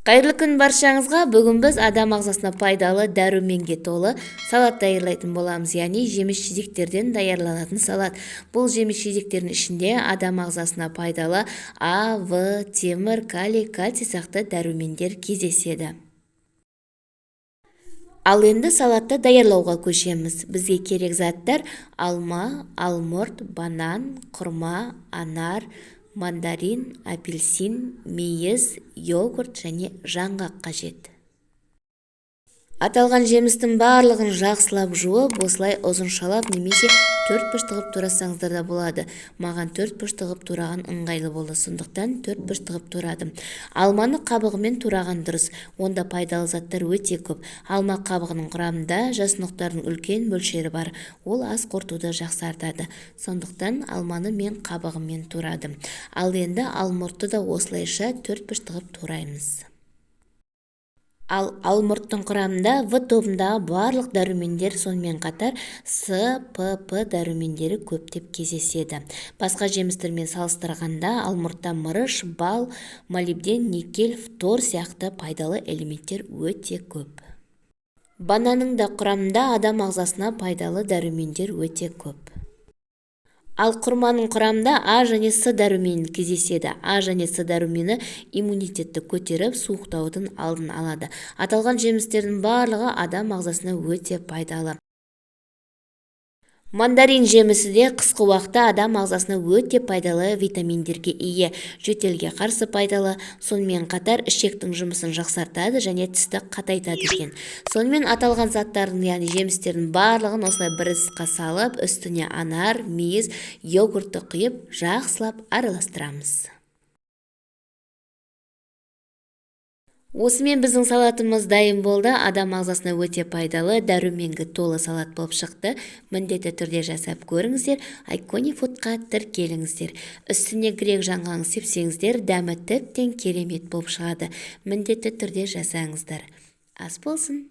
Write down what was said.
Қайырлы күн баршаңызға. Бүгін біз адам ағзасына пайдалы дәруменге толы салат даярлайтын боламыз. Яғни жеміс-жидектерден даярланатын салат. Бұл жеміс-жидектердің ішінде адам ағзасына пайдалы А, В, темір, калий, кальций сияқты дәрумендер кездеседі. Ал енді салатты даярлауға көшеміз. Бізге керек заттар: алма, алмұрт, банан, құрма, анар, мандарин, апельсин, мейіз, йогурт және жаңғақ қажет. Аталған жемістің барлығын жақсылап жуып, осылай ұзыншалап немесе төрт бұрышты қылып турасаңыздар да болады. Маған төрт бұрышты қылып тураған ыңғайлы болды, сондықтан төрт бұрышты қылып турадым. Алманы қабығымен тураған дұрыс, онда пайдалы заттар өте көп. Алма қабығының құрамында жасұнықтардың үлкен мөлшері бар, ол ас қорытуды жақсартады. Сондықтан алманы мен қабығымен турадым. Ал енді алмұртты да осылайша төрт бұрышты қылып тураймыз. Ал алмұрттың құрамында В тобындағы барлық дәрумендер, сонымен қатар С, П, П дәрумендері көптеп кездеседі. Басқа жемістермен салыстырғанда алмұртта мырыш, бал, молибден, никель, фтор сияқты пайдалы элементтер өте көп. Бананның да құрамында адам ағзасына пайдалы дәрумендер өте көп. Ал құрманың құрамында А және С дәрумені кездеседі. А және С дәрумені иммунитетті көтеріп, суықтаудың алдын алады. Аталған жемістердің барлығы адам ағзасына өте пайдалы. Мандарин жемісі де қысқы уақытта адам ағзасына өте пайдалы витаминдерге ие. Жөтелге қарсы пайдалы, сонымен қатар ішектің жұмысын жақсартады және тісті қатайтады екен. Сонымен аталған заттардың, яғни жемістердің барлығын осылай бір ыдысқа салып, үстіне анар, мейіз, йогуртты құйып, жақсылап араластырамыз. Осымен біздің салатымыз дайын болды. Адам ағзасына өте пайдалы, дәруменге толы салат болып шықты. Міндетті түрде жасап көріңіздер. Айкони Фудқа тіркеліңіздер. Үстіне грек жаңғағын сепсеңіздер, дәмі тіптен керемет болып шығады. Міндетті түрде жасаңыздар. Ас болсын.